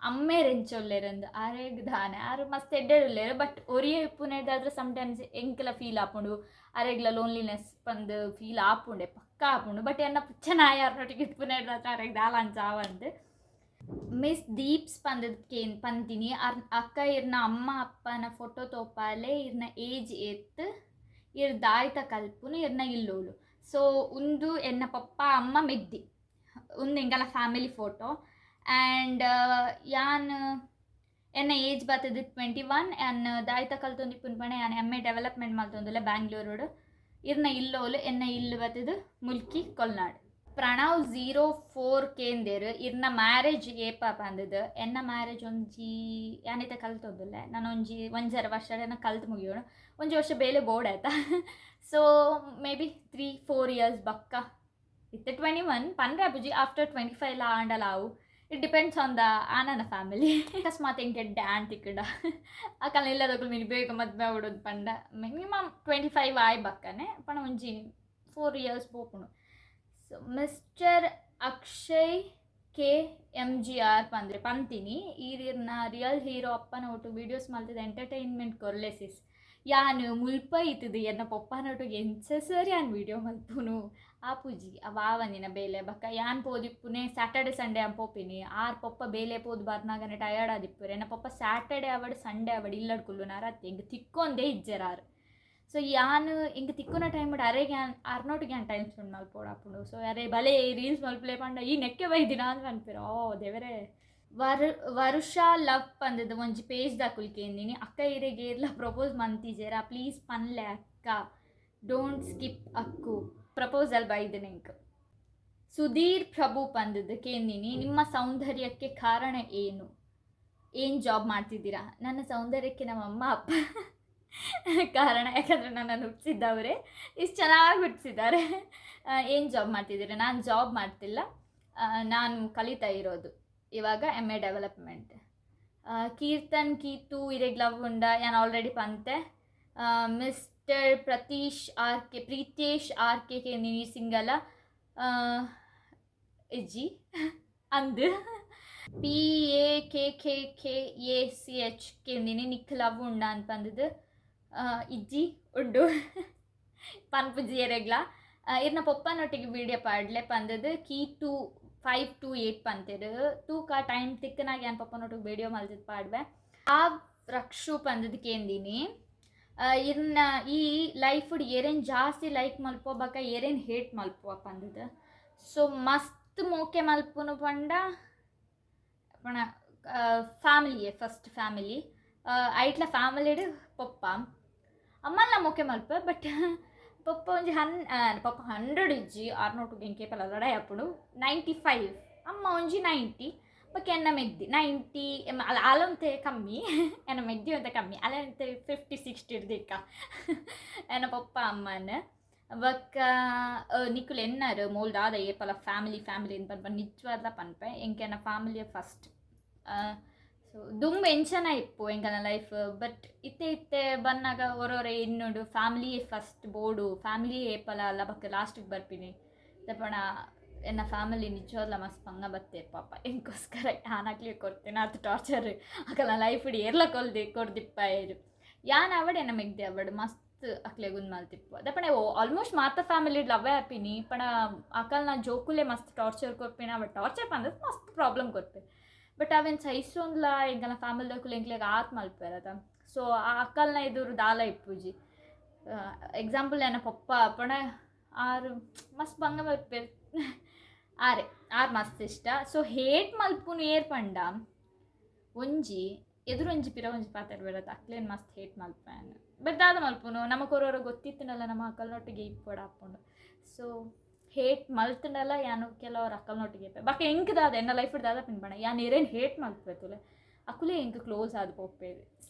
A: ಅಮ್ಮೆರ್ ಎಂಚೊಲ್ಲೆರಂದು. ಆರೆಗ್ ದಾನೆ, ಆರ್ ಮಸ್ತ್ ಎಡ್ಡೆಡುಲ್ಲೆರ್. ಬಟ್ ಒರಿಯೆ ಇಪ್ಪುನೆದಾದ್ರೆ ಸಮ್ಟೈಮ್ಸ್ ಎಂಕ್ಲ ಫೀಲ್ ಆಪುಂಡು, ಅರೆಗ್ಲ ಲೋನ್ಲಿನೆಸ್ ಪಂದ್ ಫೀಲ್ ಆಪುಂಡೆ, ಪಕ್ಕ ಆಪುಂಡು. ಬಟ್ ಎನ್ನ ಪುಚ್ಚ ನಾಯಿ ಆರ್ನೊಟ್ಟಿಗೆ ಇಪ್ಪುನೆದಾತ್ರ ಅರೆಗ್ ದಾಲ ಅಂಚ ಆವಂದ್. ಮಿಸ್ ದೀಪ್ಸ್ ಪಂದದ್ ಕೇನ್ ಪಂತೀನಿ, ಅರ್ ಅಕ್ಕ ಇರ್ನ ಅಮ್ಮ ಅಪ್ಪನ ಫೋಟೋ ತೋಪಾಲೆ, ಇರ್ನ ಏಜ್ ಏತ್, ಇರ್ ದಾಯ್ತ ಕಲ್ಪುನು, ಇರ್ನ ಇಲ್ಲೋಲು. ಸೊ ಉಂದು ಎನ್ನ ಪಪ್ಪ, ಅಮ್ಮ, ಮೆಗ್ದಿ. ಉಂದು ಎಂಕಲ್ನ ಫ್ಯಾಮಿಲಿ ಫೋಟೋ. ಆ್ಯಂಡ್ ಯಾನ್ ಎನ್ನ ಏಜ್ ಬತ್ತದು 21. ಯಾನ್ ದಾಯ್ತ ಕಲ್ತೊಂದಿಪ್ಪುನು ಪಂಡ, ಯಾನ್ ಎಮ್ ಎ ಡೆವಲಪ್ಮೆಂಟ್ ಮಲ್ತೊಂದುಲ್ಲೆ ಬ್ಯಾಂಗ್ಳೂರುಡು. ಇರ್ನ ಇಲ್ಲೋಲು? ಎನ್ನ ಇಲ್ಲು ಬತ್ತದು ಮುಲ್ಕಿ ಕೊಲ್ನಾಡ್. ಪ್ರಣವ್ 04 ಕೇಂದೇರು, ಇರ್ನ ಮ್ಯಾರೇಜ್ ಏಪ ಪಂದದು. ಎನ್ನ ಮ್ಯಾರೇಜ್ ಒಂಜಿ ಯಾನಿತ ಕಲ್ತೊಂದುಲ್ಲೆ ನಾನು, ಒಂಜಿ ಒಂಜರ ವರ್ಷ ಕಲ್ತು ಮುಗಿಯೋಣ. ಒಂಜಿ ವರ್ಷ ಬೇಲೆ ಬೋರ್ಡ್ ಆಯ್ತಾ. ಸೊ ಮೇ ಬಿ 3-4 ಇಯರ್ಸ್ ಬಕ್ಕ. ಇತ್ತೆ 21 ಪನ್ರೆ ಆಪುಜಿ, ಆಫ್ಟರ್ 25 ಲ ಆಂಡಲ ಆವು. It depends on the ಆನನ ಫ್ಯಾಮಿಲಿ. ಅಕಸ್ಮಾತ್ ಎಂಕ್ ಎಡ್ಡೆ ಆಣ್ ತಿಕ್ಕುಂಡ, ಅಕಲ್ನ ಇಲ್ಲದಕುಲು ಮಿನಿ ಬೇಗ ಮದ್ಮೆ ಆವೊಡು ಪಂಡ, ಮಿನಿಮಮ್ 25 ಆಯ್ ಬಕ್ಕನೆ ಪಂಡ ಒಂಜಿ 4 ಇಯರ್ಸ್ ಪೋಪುಂಡು. So mister Akshay K M G R ಪಂದ್ರೆ ಪಂತೀನಿ, ಈರಿರ್ನ ರಿಯಲ್ ಹೀರೋ ಅಪ್ಪನ ಒಟ್ಟು ವೀಡಿಯೋಸ್ ಮಲ್ತದ ಎಂಟರ್ಟೈನ್ಮೆಂಟ್ ಕೊರ್ಲೆ ಸಿಸ್. ಯಾನ್ ಮುಲ್ಪ ಇತ್ತದು ಎನ್ನ ಪೊಪ್ಪನೊಟ್ಟಿಗೆ ಎಂಚ ಸರಿ ಯಾನ್ ವೀಡಿಯೋ ಮಲ್ಪುನು? ಆಪುಜಿ ಅವ ಆವಂದಿನ ಬೇಲೆ ಬಕ್ಕ. ಯಾನ್ ಪೋದಿಪ್ಪುನೆ ಸ್ಯಾಟರ್ಡೆ ಸಂಡೇ ಯಾನ್ ಪೋಪಿನಿ. ಆರ್ ಪೊಪ್ಪ ಬೇಲೆ ಪೋದು ಬರ್ನಾಗನೆ ಟಯರ್ಡ್ ಆದಿಪ್ಪುರು. ಎನ್ನ ಪೊಪ್ಪ ಸ್ಯಾಟರ್ಡೆ ಆವಡ್ ಸಂಡೇ ಆವಡ್ ಇಲ್ಲಡ್ ಕುಲ್ಲುನಾರ ಅತ್ತೆ, ಎಂಕ್ ತಿಕ್ಕೊಂದೇ ಇಜ್ಜೆರ್ ಆರ್. ಸೊ ಯಾನ್ ಎಂಕ್ ತಿಕ್ಕುನ ಟೈಮ್ ಅರೆಗ್ ಯಾನ್ ಆರ್ನೊಟ್ಟಿಗೆ ಯಾನ್ ಟೈಮ್ ಸ್ಪೆಂಡ್ ಮಲ್ಪೊಡಾಪುಂಡು. ಸೊ ಅರೆ ಬಲೆ ರೀಲ್ಸ್ ಮಲ್ಪುಲೆ ಪಂಡ, ಈ ನೆಕ್ಕೆ ಬೈದಿನ ಅಂದ್ ಪನ್ಪೆರ್. ಓ ದೇವರೇ. ವರುಷ ಲವ್ ಪಂದದ ಒಂಜಿ ಪೇಜ್ ದಾಕುಲ್ ಕೇಂದಿನಿ, ಅಕ್ಕ ಇರೆಗ್ ಏರ್ಲ ಪ್ರಪೋಸ್ ಮಂತಿಜೆರಾ? ಪ್ಲೀಸ್ ಪನ್ಲೆ ಅಕ್ಕ, don't skip ಅಕ್ಕು. ಪ್ರಪೋಸಲ್ ಬೈದಿನ ಎಂಕ್. ಸುಧೀರ್ ಪ್ರಭು ಪಂದದ್ದು ಕೇಂದಿನಿ, ನಿಮ್ಮ ಸೌಂದರ್ಯಕ್ಕೆ ಕಾರಣ ಏನು? ಏನು ಜಾಬ್ ಮಾಡ್ತಿದ್ದೀರಾ? ನನ್ನ ಸೌಂದರ್ಯಕ್ಕೆ ನಮ್ಮ ಅಮ್ಮ ಅಪ್ಪ ಕಾರಣ. ಯಾಕಂದರೆ ನನ್ನನ್ನು ಹುಟ್ಟಿಸಿದ್ದವರೇ, ಇಷ್ಟು ಚೆನ್ನಾಗಿ ಹುಟ್ಟಿಸಿದ್ದಾರೆ. ಏನು ಜಾಬ್ ಮಾಡ್ತಿದ್ದೀರಾ? ನಾನು ಜಾಬ್ ಮಾಡ್ತಿಲ್ಲ. ನಾನು ಕಲಿತಾ ಇರೋದು ಇವಾಗ ಎಮ್ ಎ ಡೆವಲಪ್ಮೆಂಟ್. ಕೀರ್ತನ್ ಕೀತು ಇರೆಗ್ ಲವ್ ಉಂಡ? ಯಾನ್ ಆಲ್ರೆಡಿ ಪಂತೆ. ಮಿಸ್ಟರ್ ಪ್ರತೀಶ್ ಆರ್ ಕೆ, ಪ್ರೀತೇಶ್ ಆರ್ ಕೆ ಕೇಂದಿನಿ, ಸಿಂಗಲ? ಇಜ್ಜಿ ಅಂದು. P A K K K A C H ಕೇಂದಿನಿ, ನಿಕ್ ಲವ್ ಉಂಡ ಅಂತ ಪಂದದು. ಇಜ್ಜಿ, ಉಂಡು, ಪನ್ಪುಜಿ ಎರೆಗ್ಲಾ. ಇರ್ನ ಪೊಪ್ಪನೊಟ್ಟಿಗೆ ವೀಡಿಯೋ ಪಾಡ್ಲೆ ಪಂದದು ಕೀ 2528 ಪಂತೆರ್. ತೂಕ, ಟೈಮ್ ತಿಕ್ಕನಾಗ ಯಾನ್ ಪೊಪ್ಪನೊಟ್ಟಿಗೆ ವೀಡಿಯೋ ಮಲ್ತಿದ್ ಪಾಡ್ವೆ. ಆ ರಕ್ಷು ಪಂದದು ಕೇಂದಿನಿ, ಇರ್ನ ಈ ಲೈಫ್ ಏರೇನ್ ಜಾಸ್ತಿ ಲೈಕ್ ಮಲ್ಪೋ ಬಕ ಏರೇನ್ ಹೇಟ್ ಮಲ್ಪುವ ಪಂದದು. ಸೊ ಮಸ್ತ್ ಮೋಕೆ ಮಲ್ಪುನು ಪಂಡ ಪಣ ಫ್ಯಾಮಿಲಿಯೇ ಫಸ್ಟ್. ಫ್ಯಾಮಿಲಿ, ಐಟ್ಲ ಫ್ಯಾಮಿಲಿಡ್ ಪೊಪ್ಪ. ಅಮ್ಮಲ್ಲ ಮೋಕೆ ಮಲ್ಪ, ಬಟ್ ಪೊಪ್ಪ ಒಂಜಿ ಪೊಪ್ಪ 100 ಇಜ್ಜಿ, ಆರ್ನೋಟು ಎಂಕೇಪಲ ಲಡಾಯಿ ಆಪುಂಡು. 95, ಅಮ್ಮ ಒಂಜಿ 90, ಬೊಕ್ಕ ಎನ್ನ ಮೆಗ್ದಿ 90. ಅಲ್ಲ, ಅಲೊಂತೆ ಕಮ್ಮಿ, ಎನ್ನ ಮೆಗ್ದಿ ಒಂತೆ ಕಮ್ಮಿ, ಅಲಂತೆ 50 60 ಇರ್ದಿಕ್ಕ ಎನ್ನ ಪೊಪ್ಪ ಅಮ್ಮನ. ಬೊಕ್ಕ ನಿಕುಲು ಎನ್ನರ್ ಮೋಲ್ ದಾದ ಏಪಲ ಫ್ಯಾಮಿಲಿ ಫ್ಯಾಮಿಲಿ ಅಂತ ಪನ್ಪ. ನಿಜವಾದ್ಲ ಪನ್ಪೆ, ಎಂಕೆನ ಫ್ಯಾಮಿಲಿಯ ಫಸ್ಟ್. ಸೊ ದುಂಬು ಎಂಚನ ಇಪ್ಪು ಎಂಕಲ್ನ ಲೈಫ್, ಬಟ್ ಇತ್ತೆ ಇತ್ತೆ ಬನ್ನಗ ಒರೊರೆ ಇನ್ನುಂಡು, ಫ್ಯಾಮಿಲಿಯೇ ಫಸ್ಟ್ ಬೋಡು, ಫ್ಯಾಮಿಲಿಯೇ ಏಪಲ ಅಲ್ಲ ಬೊಕ್ಕ ಲಾಸ್ಟಿಗೆ ಬರ್ಪಿನಿ. ದಪಣ ಎನ್ನ ಫ್ಯಾಮಿಲಿ ನಿಜವಾದ್ಲ ಮಸ್ತ್ ಬಂಗ ಬತ್ತೇರ್ ಪಾಪ ಎಂಕೋಸ್ಕರ. ಯಾನ್ ಅಕ್ಲೆಗ್ ಕೊರ್ತಿನ ಆತ್ ಟಾರ್ಚರ್ ಅಕಲ್ನ ಲೈಫ್ ಏರ್ಲ ಕೊಲ್ದಿ ಕೊರ್ದಿಪ್ಪಾಯೆರ್. ಯಾನ್ ಆವಡ್, ಎನ್ನ ಮೆಗ್ದಿ ಆವಡ್, ಮಸ್ತ್ ಅಕ್ಲೆಗ್ ಉಂದು ಮಲ್ತಿಪ್ಪ. ದಪಣ ಆಲ್ಮೋಸ್ಟ್ ಮಾತ ಫ್ಯಾಮಿಲಿ ಲವ್ವೇ ಆಪಿನಿ. ಪಂಡ ಅಕಲ್ನ ಜೋಕುಲೆ ಮಸ್ತ್ ಟಾರ್ಚರ್ ಕೊರ್ಪಿನ. ಬಟ್ ಟಾರ್ಚರ್ ಪಂಡ ಮಸ್ತ್ ಪ್ರಾಬ್ಲಮ್ ಕೊರ್ಪೆ, ಬಟ್ ಅವೆನ್ ಸಹಿಸೊಂದ್ಲ ಎಂಕಲ್ನ ಫ್ಯಾಮಿಲಿದಕುಲು ಎಂಕ್ಲೆಗ್ ಆತ್ ಮಲ್ಪೆರ್ ಅತ. ಸೊ ಆ ಅಕಲ್ನ ಎದುರು ದಾಲ ಇಪ್ಪುಜಿ. ಎಕ್ಸಾಂಪಲ್, ಎನ್ನ ಪೊಪ್ಪ ಪಂಡ ಆರು ಮಸ್ತ್ ಬಂಗ ಮಲ್ಪೆರ್. ಆರೆ ಆರ್ ಮಸ್ತ್ ಇಷ್ಟ. ಸೊ ಹೇಟ್ ಮಲ್ಪುನು ಏರ್ ಪಂಡ, ಒಂಜಿ ಎದುರು ಒಂಜಿ ಪಿರ ಒಂಜಿ ಪಾತೆರ್ಬೆರತ, ಅಕ್ಲೇನ್ ಮಸ್ತ್ ಹೇಟ್ ಮಲ್ಪೆ. ಬಟ್ ದಾದ ಮಲ್ಪುನು, ನಮಕ್ ಒರೋರ ಗೊತ್ತಿತ್ತುಂಡಲ್ಲ ನಮ್ಮ ಅಕಲ್ನೊಟ್ಟಿಗೆ ಇಪ್ಪೊಡು ಆಪುಂಡು. ಸೊ ಹೇಟ್ ಮಲ್ತುಂಡಲ ಯಾನು ಕೆಲವರು ಅಕ್ಕಲ್ನೊಟ್ಟಿಗೆ ಇಪ್ಪೆ. ಬೊಕ್ಕ ಎಂಕ್ ದಾದ, ಎನ್ನ ಲೈಫ್ ದಾದ ಪಿನ್ಪಣ, ಯಾನ್ ಏರೇನ್ ಹೇಟ್ ಮಲ್ಪೆ ತೂಲೆ, ಅಕುಲೇ ಎಂಕ್ ಕ್ಲೋಸ್ ಆದ್ ಪೋಪೆರ್.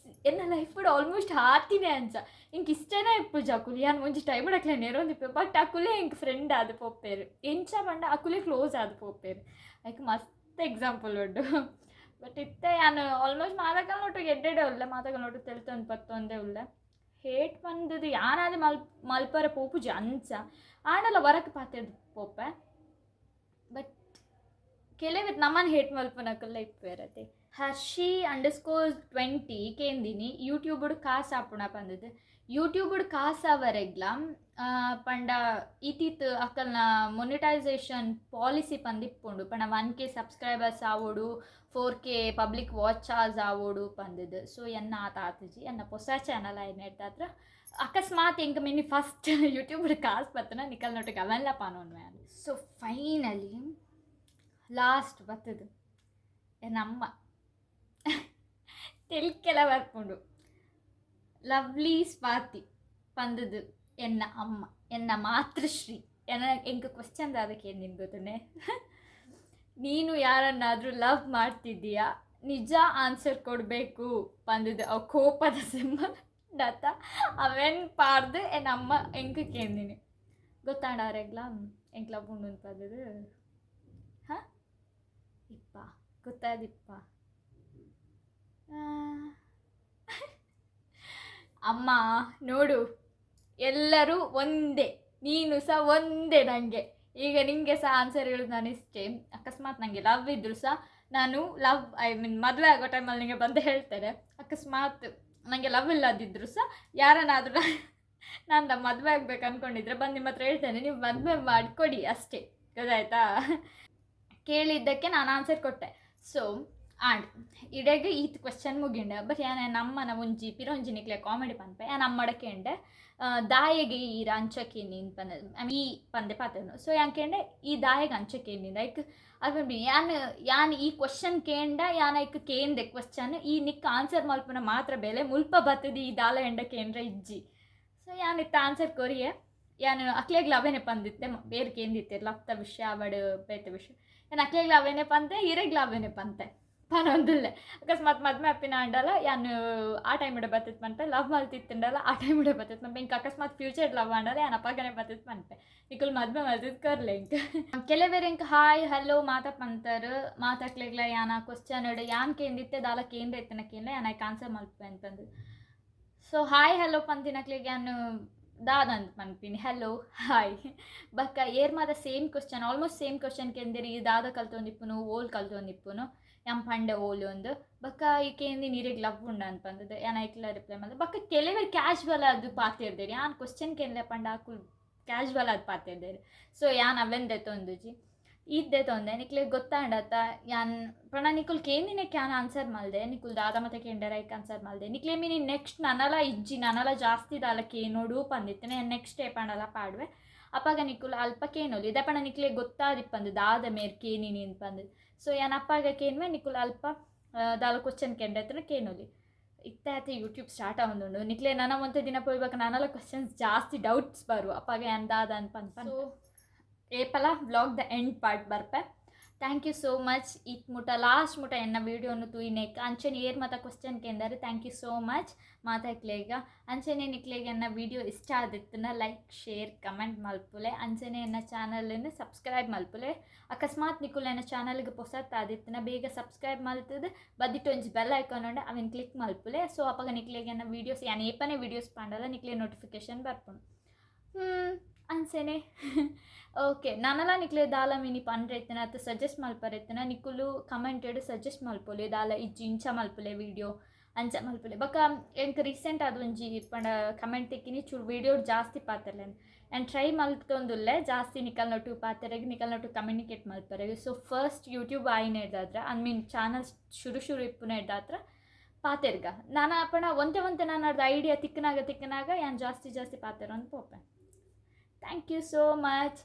A: ಎನ್ನ ಲೈಫ್ ಆಲ್ಮೋಸ್ಟ್ ಆತಿನೇ ಅಂಚ. ಎಂಕ್ ಇಷ್ಟನೇ ಇಪ್ಪುಜಿ ಅಕುಲು, ಯಾನ್ ಒಂಜಿ ಟೈಮ್ ಅಕ್ಲೆನ್ ನೆರೊಂದಿಪ್ಪೆ, ಬಟ್ ಅಕುಲೇ ಎಂಕ್ ಫ್ರೆಂಡ್ ಆದ್ ಪೋಪೆರ್. ಎಂಚ ಪಂಡ ಅಕುಲೇ ಕ್ಲೋಸ್ ಆದ್ ಪೋಪೆರ್. ಐಕ್ ಮಸ್ತ್ ಎಕ್ಸಾಂಪಲ್ ಉಂಡು. ಬಟ್ ಇತ್ತೆ ಯಾನ್ ಆಲ್ಮೋಸ್ಟ್ ಮಾತಕಲ್ನೊಟ್ಟಿಗೆ ಎಡ್ಡೆಡೆ ಉಲ್ಲೆ, ಮಾತಕಲ್ನೊಟ್ಟಿಗೆ ತೆಲ್ತೊಂದು ಪತ್ತೊಂದೇ ಉಲ್ಲೆ. ಹೇಟ್ ಪಂದದು ಯಾನಾದ್ ಮಲ್ಪರೆ ಪೋಪುಜಿ ಅಂಚ. ಆಂಡಲ ವರಕ್ ಪಾತೆರ್ದ್ ಪೋಪೆ. ಬಟ್ ಕೆಲವೆರ್ ನಮನ್ ಹೇಟ್ ಮಲ್ಪುನಕುಲ್ಲ ಇಪ್ಪುವೆರ್ ಅತೆ. ಹರ್ಷಿ _20 ಕೇಂದಿನಿ, ಯೂಟ್ಯೂಬ್ ಕಾಸು ಆಪುಣ ಪಂದದು. ಯೂಟ್ಯೂಬ್ ಕಾಸು ಆವರೆಗ್ಲ ಪಂಡ ಇತ್ತಿತ್ ಅಕಲ್ನ ಮೊನಿಟೈಸೇಷನ್ ಪಾಲಿಸಿ ಪಂದ್ ಇಪ್ಪುಂಡು. ಪಂಡ 1K subscribers ಆವೊಡು, 4K public watch hours ಆವೊಡು ಪಂದದು. ಸೊ ಎನ್ನ ಆತ ಆತುಜಿ, ಎನ್ನ ಪೊಸ ಚಾನಲ್ ಆಯ್ನೆಡ್ದಾತ್ರ. ಅಕಸ್ಮಾತ್ ಎಂಕ್ ಮಿನಿ ಫಸ್ಟ್ ಯೂಟ್ಯೂಬ್ ಕಾಸು ಬತ್ತನ ನಿಕಲ್ನೊಟ್ಟಿಗೆ ಅವೆಲ್ಲ ಪಾನೊನ್ವೆ. ಸೊ ಫೈನಲಿ ಲಾಸ್ಟ್ ಬತ್ತದು ಎನ್ನಮ್ಮ ತೆಲ್ಕೆಲ ಬರ್ಪುಂಡು. ಲವ್ಲಿ ಸ್ವಾತಿ ಪಂದದು ಎನ್ನ ಅಮ್ಮ, ಎನ್ನ ಮಾತೃಶ್ರೀ. ಎನ್ನ ಎಂಕ್ ಕ್ವಶನ್ ದಾದ ಕೇಂದಿನಿ ಗೊತ್ತುಂಡೆ? ನೀನು ಯಾರನ್ನಾದರೂ ಲವ್ ಮಾಡ್ತಿದ್ದೀಯಾ? ನಿಜ ಆನ್ಸರ್ ಕೊಡಬೇಕು ಪಂದದು. ಅವು ಕೋಪದ ಸಿಂಬಲ್ ಡತ್ತ ಅವೆನ್ ಪಾರ್ದು ಎನ್ನ ಅಮ್ಮ ಎಂಕ್ ಕೇಂದಿನಿ. ಗೊತ್ತಾಂಡ ಆರೆಗ್ಲ ಎಂಕ್ ಲವ್ ಉಂಡು ಪಂದದು? ಹಾಂ, ಇಪ್ಪ ಗೊತ್ತಾದಿಪ್ಪ. ಅಮ್ಮ ನೋಡು, ಎಲ್ಲರೂ ಒಂದೇ, ನೀನು ಸಹ ಒಂದೇ ನನಗೆ. ಈಗ ನಿಮಗೆ ಸಹ ಆನ್ಸರ್ ಹೇಳೋದು ನಾನು ಇಷ್ಟೇ. ಅಕಸ್ಮಾತ್ ನನಗೆ ಲವ್ ಇದ್ದರೂ ಸಹ ನಾನು ಲವ್, I mean ಮದುವೆ ಆಗೋ ಟೈಮಲ್ಲಿ ನಿಮಗೆ ಬಂದು ಹೇಳ್ತೇನೆ. ಅಕಸ್ಮಾತ್ ನನಗೆ ಲವ್ ಇಲ್ಲದಿದ್ದರೂ ಸಹ ಯಾರನ್ನಾದರೂ ನಾನು ಮದುವೆ ಆಗ್ಬೇಕು ಅಂದ್ಕೊಂಡಿದ್ರೆ ಬಂದು ನಿಮ್ಮ ಹತ್ರ ಹೇಳ್ತೇನೆ, ನೀವು ಮದುವೆ ಮಾಡಿಕೊಡಿ ಅಷ್ಟೇ. ಗೊತ್ತಾಯ್ತಾ? ಕೇಳಿದ್ದಕ್ಕೆ ನಾನು ಆನ್ಸರ್ ಕೊಟ್ಟೆ. ಸೊ ಆಂಡ್ ಇಡೆಗ್ ಈತ್ ಕ್ವಶನ್ ಮುಗಿಂಡ. ಬಟ್ ಯಾನ್ ನಮ್ಮನ ಒಂಜಿ ಪಿರೊಂಜಿ ನಿಕ್ಲೆ ಕಾಮಿಡಿ ಪನ್ಪೆ. ಯಾನ್ ಅಮ್ಮಡ ಕೇಂಡೆ, ದಾಯೆಗೆ ಈರ್ ಅಂಚ ಕೇಂದಿನಿ ಪಂದ್. ಈ ಪಂದೆ ಪಾತೆರ್ನು. ಸೊ ಯಾನ್ ಕೇಂಡೆ, ಈ ದಾಯೆಗ್ ಅಂಚ ಕೇಂದಿನಿ? ಲೈಕ್ ಅದು ಪನ್ಪಿನಿ, ಯಾನ್ ಯಾನ್ ಈ ಕ್ವಶನ್ ಕೇಂಡ, ಯಾನ್ ಐಕ್ ಕೇಂದೆ ಕ್ವಶನ್, ಈ ನಿಕ್ ಆನ್ಸರ್ ಮಲ್ಪುನ ಮಾತ್ರ ಬೇಲೆ, ಮುಲ್ಪ ಬತ್ತದಿ ಈ ದಾಲ ಎಂಡ ಕೇಂದ್ರ ಇಜ್ಜಿ. ಸೊ ಯಾನ್ ಇತ್ತ ಆನ್ಸರ್ ಕೊರಿಯೆ. ಯಾನ್ ಅಕ್ಲೆಗ್ಲ ಅವೇನೆ ಪಂದಿತ್ತೆ. ಬೇರೆ ಕೇಂದಿತ್ತೆ ಲವ್ತ ವಿಷಯ ಅವಡ್ ಬೇತೆ ವಿಷಯ, ಯಾನ್ ಅಕ್ಲೆಗ್ಲ ಅವೇನೆ ಪಂತೆ, ಇರೆಗ್ಲ ಅವೇನೆ ಪಂತೆ ಪನೊಂದುಲ್ಲೆ. ಅಕಸ್ಮಾತ್ ಮದ್ಮೆ ಆಪಿನ ಅಂಡಲ ಯಾನ್ ಆ ಟೈಮಿಡ್ ಬತ್ತಿತ್ ಪನ್ಪೆ, ಲವ್ ಮಲ್ತಿತ್ತುಂಡಲ ಆ ಟೈಮಿಡ್ ಬತ್ತಿತ್ ಪನ್ಪೆ. ಇಂಕ್ ಅಕಸ್ಮಾತ್ ಫ್ಯೂಚರ್ ಲವ್ ಆಂಡಲ ಯಾನ್ ಅಪಗನೆ ಬತ್ತಿತ್ ಪನ್ಪೆ. ನಿಕುಲು ಮದ್ಮೆ ಮಲ್ತಿದ್ ಕೊರ್ಲೆ ಇಂಕ್. ಕೆಲವೆರ್ ಎಂಕ್ ಹಾಯ್ ಹಲೋ ಮಾತ ಪಂತರ್. ಮಾತಕ್ಲೆಗ್ಲ ಯಾನ್ ಆ ಕ್ವಶನ್ ಯಾನ್ ಕೇಂದಿತ್ತೆ, ದಾಲ ಕೇಂದ್ರ ಇತ್ತಿನ ಕೇಂದ್ರ, ಯಾನ್ ಐಕ್ ಆನ್ಸರ್ ಮಲ್ಪೆ ಅಂತಂದು. ಸೊ ಹಾಯ್ ಹಲೋ ಪಂತಿನಕ್ಲೆಗ್ ಯಾನ್ ದಾದಂತ ಪನ್ಪಿನಿ? Hello, hi. ಬೊಕ್ಕ ಏರ್ ಮಾತ same question, almost same question ಕೇಂದಿರಿ, ಈ ದಾದ ಕಲ್ತೊಂದಿಪ್ಪುನು, ಓಲ್ ಕಲ್ತೊಂದಿಪ್ಪುನು. ಯಾನ್ ಪಂಡೆ ಓಲುಂದು. ಬೊಕ್ಕ ಈ ಕೇಂದಿನಿ ಇರೆಗ್ ಲವ್ ಉಂಡ ಅಂದ್ ಪಂದ್. ಯಾನ್ ಐಕ್ಲ ರಿಪ್ಲೈ ಮಲ್ದೆ. ಬೊಕ್ಕ ಕೆಲವೆರ್ ಕ್ಯಾಶುವಲ್ ಆದ್ ಪಾತೆರ್ದೆರ್. ಯಾನ್ ಕ್ವಶನ್ ಕೇನ್ಲೆ ಪಂಡ ಅಕುಲು ಕ್ಯಾಶುವಲ್ ಆದ್ ಪಾತೆರ್ದೆರ್. ಸೊ ಯಾನ್ ಅವೆನ್ ದೆತೊಂದುಜಿ, ಈತ್ ದೆತೊಂದೆ. ನಿಕ್ಲೆಗ್ ಗೊತ್ತಾಂಡತ್ತ? ಯಾನ್ ಪಂಡ ನಿಕುಲು ಕೇಂದಿನೆಕ್ ಯಾನ್ ಆನ್ಸರ್ ಮಲ್ದೆ. ನಿಕುಲು ದಾದ ಮಾತ ಕೇಂಡರ ಐಕ್ ಆನ್ಸರ್ ಮಲ್ದೆ. ನಿಕ್ಲೆ ಮಿನಿ ನೆಕ್ಸ್ಟ್ ನನಲ ಇಜ್ಜಿ, ನನಲ ಜಾಸ್ತಿ ದಾಲ ಕೇನೋಡು ಪಂದಿತ್ತನೆ ಯಾನ್ ನೆಕ್ಸ್ಟ್ ಏಪಂಡಲ ಪಾಡುವೆ. ಅಪಗ ನಿಕುಲು ಅಲ್ಪ ಕೇನೊಲಿ. ಇದ ಪಂಡ ನಿಕ್ಲೆಗ್ ಗೊತ್ತಾದಿಪ್ಪಂದು ದಾದ ಮೇರ್ ಕೇನಿನಿ ಪಂದ್. ಸೊ ಯಾನ್ ಅಪ್ಪಾಗ ಕೇನ್ವೆ, ನಿಕುಲು ಅಲ್ಪ ದಾಲ ಕ್ವಶನ್ ಕೇಂಡ ಕೇನೊಲಿ. ಇತ್ತೆ ಆತೆ ಯೂಟ್ಯೂಬ್ ಸ್ಟಾರ್ಟ್ ಆವೊಂದುಂಡು. ನಿಕ್ಲೆ ನನ ಒಂತೆ ದಿನ ಪೋಯ್ಬಾಕ ನನಲ ಕ್ವಶನ್ಸ್ ಜಾಸ್ತಿ ಡೌಟ್ಸ್ ಬರು. ಅಪ್ಪಾಗ ಯಾನ್ ದಾದ ಅಂತ ಸೊ ಏಪಲ ವ್ಲಾಗ್ the end part ಬರ್ಪೆ. Thank you so much ಈತ್ ಮುಟ, ಲಾಸ್ಟ್ ಮುಟ ಎನ್ನ ವೀಡಿಯೋನು ತೂಯಿನೆಕ್. ಅಂಚನೆ ಏರ್ ಮಾತ ಕ್ವಶನ್ ಕೇಂದಾರೆ, thank you so much ಮಾತಾಕ್ಲೇಗ. ಅಂಚನೆ ನಿಕ್ಲೆಗ್ ಎನ್ನ ವೀಡಿಯೋ ಇಷ್ಟ ಆದಿತ್ತುನ ಲೈಕ್, ಶೇರ್, ಕಮೆಂಟ್ ಮಲ್ಪುಲೆ. ಅಂಚನೆ ಎನ್ನ ಚಾನಲ್ನ ಸಬ್ಸ್ಕ್ರೈಬ್ ಮಲ್ಪುಲೆ. ಅಕಸ್ಮಾತ್ ನಿಕುಲು ಎನ್ನ ಚಾನಲ್ಗೆ ಪೊಸತ್ ಆದಿತ್ತುನ ಬೇಗ ಸಬ್ಸ್ಕ್ರೈಬ್ ಮಲ್ತದು ಬದಿಟ್ ಒಂಜಿ ಬೆಲ್ ಐಕಾನ್ ಉಂಡು, ಅವೆನ್ ಕ್ಲಿಕ್ ಮಲ್ಪುಲೆ. ಸೊ ಅಪಗ ನಿಕ್ಲೆಗ್ ಎನ್ನ ವೀಡಿಯೋಸ್, ಯಾನ್ ಏಪನೆ ವೀಡಿಯೋಸ್ ಪಾಂಡಲ ನಿಕ್ಲೆ ನೋಟಿಫಿಕೇಶನ್ ಬರ್ಪುಂಡು. ಅಂಚನೆ ಓಕೆ, ನನಲ ನಿಕ್ಲೆ ದಾಲ ಮಿನಿ ಪಂಡ್ರೆ ಇತ್ತನ ಅತ್ತ ಸಜೆಸ್ಟ್ ಮಲ್ಪರೆ ಇತ್ತನ ನಿಕುಲು ಕಮೆಂಟೆಡ್ ಸಜೆಸ್ಟ್ ಮಲ್ಪೊಲಿ. ದಾಲ ಇಜ್ಜಿ, ಇಂಚ ಮಲ್ಪುಲೆ ವೀಡಿಯೋ, ಅಂಚ ಮಲ್ಪುಲೆ. ಬೊಕ ಎಂಕ್ ರೀಸೆಂಟ್ ಆದ್ ಒಂಜಿ ಪಂಡ ಕಮೆಂಟ್ ತಿಕ್ಕಿನಿ, ಚೂರು ವೀಡಿಯೋ ಜಾಸ್ತಿ ಪಾತೆರ್ಲೆ. ಆ್ಯಂಡ್ ಟ್ರೈ ಮಲ್ತೊಂದುಲ್ಲೆ ಜಾಸ್ತಿ ನಿಕಲ್ನೊಟ್ಟು ಪಾತೆರೆಗ್, ನಿಕಲ್ನೊಟ್ಟು ಕಮ್ಯುನಿಕೇಟ್ ಮಲ್ಪರೆಗ್. ಸೊ ಫಸ್ಟ್ ಯೂಟ್ಯೂಬ್ ಆಯಿನೆಡ್ದಾತ್ರ, I mean channel ಶುರು ಶುರು ಇಪ್ಪುನೆಡ್ದಾತ್ರ ಪಾತೆರ್ಗ ನಾನ ಪಂಡ ಒಂತೆ ಒಂತೆ ನಾನು ಐಡಿಯಾ ತಿಕ್ಕನಾಗ ತಿಕ್ಕನಾಗ ಯಾನ್ ಜಾಸ್ತಿ ಜಾಸ್ತಿ ಪಾತೆರೊಂದು ಪೋಪೆ. Thank you so much.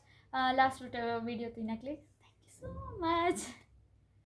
A: Last video ತಿನ್ನಕ್ಲಿ thank you so much.